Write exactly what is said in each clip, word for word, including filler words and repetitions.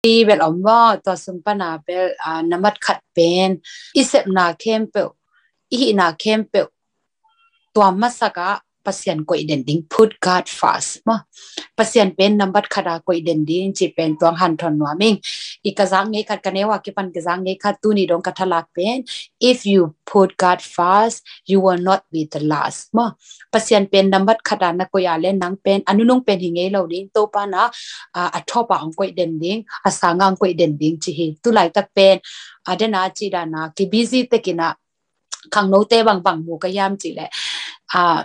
Pi bel om maw, tua sung pana bel, ah, nambat khat pen, i sepna khempeuh, i hihna khempeuh, tua masakah Pasian koih den ding, put God first maw. Pasian pen nambat khat a koih den ding, ci pen tuang hanthawn nuam ing. I ka zak ngei khat, ka neu a kipan ka zak ngei khat, tuni dong ka thalak pen, if you put God first, you will not be the last maw. Pasian pen nambat khat a na koih a le nang pen a nunung pen hi ngei lo ding, Topa na, a, a thawp a ong koih den ding, a sanga ong koih den ding ci hi. Tu laitak pen, a, dena ci dana ki busy tekina, khangnote bangbang mu ka hiam ci le, a,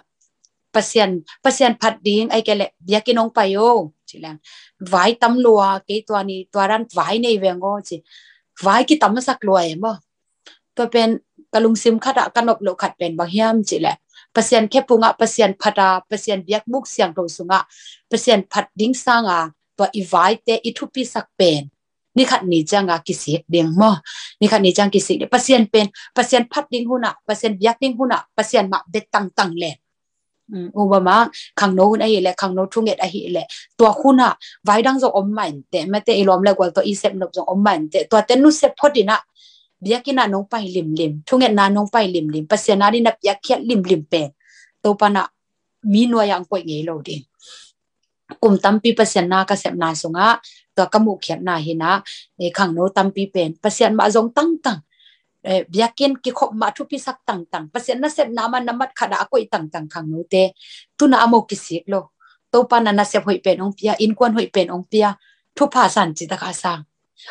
Pasian, Pasian phat ding ai ke le biakinn ong pai o ci leng, vai tam lua, kei tua ni tua dan vai nei veng o ci. Vai kitam sak lua e maw. Tua pen ka lungsim khat ah ka nop loh khat pen bang hiam ci le, Pasian khephungah, Pasian phat a, Pasian biakbuk siangtho sungah Pasian phat ding sanga tua i vaite i thupi sak pen ni khat ni cianga kisik ding maw. Ni khat ni ciang kisik ding. Pasian pen, Pasian phat ding hunah, Pasian biak ding hunah Pasian mah bet tangtang le. Um, ubama khangno hun ahi le, khangno thunget ahi le, tua hunah vai dang zong om mah inteh, mate, i lawm le gual tua i sep nop zong om mah inteh. Tua ten nu sep phot inah, biakinn ah nong pai limlim, thungetna nong pai limlim, Pasian a dina piakkhiat limlim pen Topa na mi nuai ah ang koih ngei lo ding. Kum tampi Pasian na ka sepna sungah tua ka muhkhiatna hinah, eh, khangno tampi pen Pasian mah zong tangtang, eh, biakinn kikhop mah thupisak tangtang, Pasian nasepna mah nambat khat ah a koih tangtang khangnote. Tuna a mo kisik lo. Topa na nasep hoih pen ong pia, innkuan hoih pen ong pia, thupha san ci taka sang.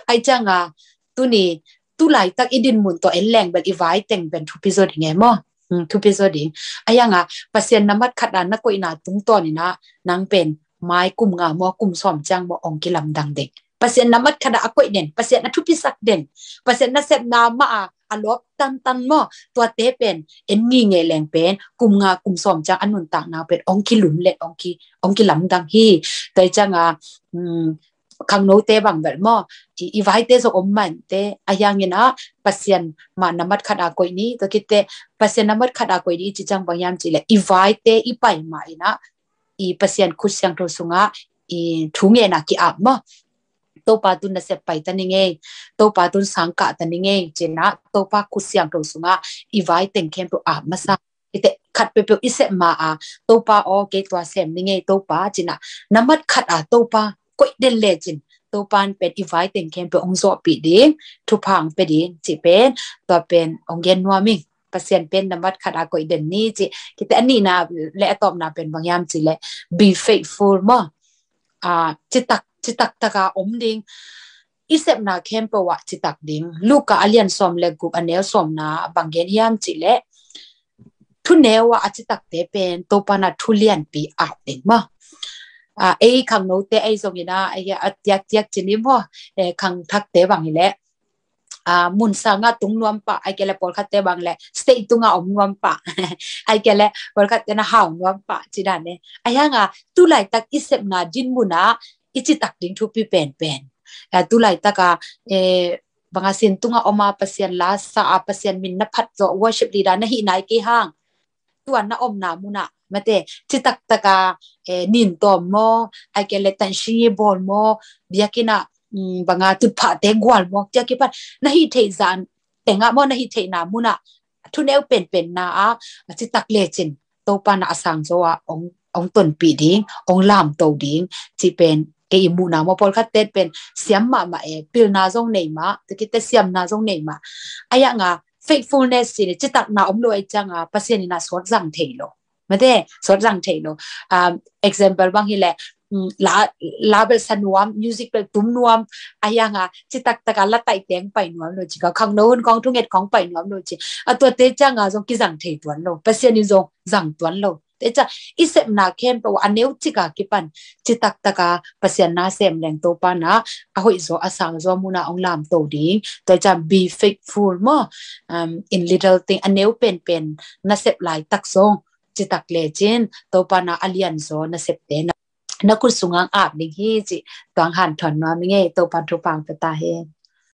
Ai cianga tuni, tu laitak i dinmun tawh en leng bel i vai teng pen thupi zaw ding e maw. Hmm, thupi zaw ding. Ai anga Pasian nambat khat a na koihna tungtawn inah nang pen mai kum nga maw, kum sawm ciang maw ong kilamdang ding. Pasian nambat khat a a koih den, Pasian a thupisak den, Pasian nasepna mah a a lawp tantan maw, tuate pen en ngingei leng pen kum nga kum sawm ciang a nuntakna pen ong kilum le ong ki, ong kilamdang hi. Tua cianga, um, khangnote bang bel maw, i, i vaite zong om mah inteh, a hiangin ah Pasian mah nambat khat a koih ni, tua kitte Pasian nambat khat a koih ni i ci ciang bang hiam ci le, i vaite i pai mah inah i Pasian khut siangtho sungah i thungetna ki-ap maw. Topa tun nasep pai ta ni ngei, Topa tun sangkah ta ni ngei cinah Topa khut siangtho sungah i vai teng khempeuh ap masa. Ite khat peuhpeuh i sep ma a, Topa aw kei tua sem ni ngei Topa cinah nambat khat a Topa koih den lecin Topa in pen i vai teng khempeuh ong zawhpih ding, thupha ong pia ding ci pen tua pen ong gen nuam ing. Pasian pen nambat khat a koih den ni ci. Kite a nihna le a tawpna pen bang hiam ci le, be faithful maw. A, citak, citak taka om ding. I sepna khempeuh ah citak ding. Luka a lian sawm le guk a neu sawmna bang gen hiam ci le, thu neu ah a citakte pen Topa na thu lianpi ap ding maw. A, ei khangnote ei zong inah, ei a tiaktiak ci ni maw, eh, khangthakte bang hi le, a, mun sanga tung nuam pah, ai ke le pawlkhatte bang le state tunga om nuam pah. Ai ke le pawlkhatte na hau nuam pah ci dan e. Ai hanga tu laitak i sepna dinmun ah i citak ding thupi penpen. A, tu laitaka, eh, banga sin tunga om a Pasian la sa a Pasian min na phat zawh worship leader na hih nai kei hang. Tuan na omna munah mate, citak taka, eh, nin tawm maw, ai ke le tanshi bawl maw, biakinn ah, mm, banga tutphahte gual maw, tia kipan na hih theih zan tengah maw, na hih theihna munah thu neu penpenna ah a citak lecin Topa na a sang zo ah ong, ong tonpih ding, ong lamto ding ci pen kei i muhna maw. Pawlkhatte pen siam mahmah e, pilna zong nei mah, tua kitte siamna zong nei mah. Ai anga faithfulness ci ni, citakna om lo ai cianga Pasian inah sawt zang thei lo. Mate, sawt zang thei lo. Um, example bang hi le, mm, la, la bel sa nuam, music bel tum nuam, ai anga citak taka la taih teng pai nuam lo ci, ka khangno hun khong thunget khong pai nuam lo ci. A, tuate cianga zong kizang thei tuan lo. Pasian in zong zang tuan lo. Te ca, i sepna khempeuh a neu cika kipan citak taka Pasian na sem leng Topa na a hoih zaw a sang zaw muna ong lamto ding. Tua ca be faithful maw, um, in little thing, a neu penpen na sep laitak zong citak lecin Topa na a lian zaw na septe na, na khut sungang ap ding hi ci tuang hanthawn nuam ing ei. Topa thupha pia ta hen.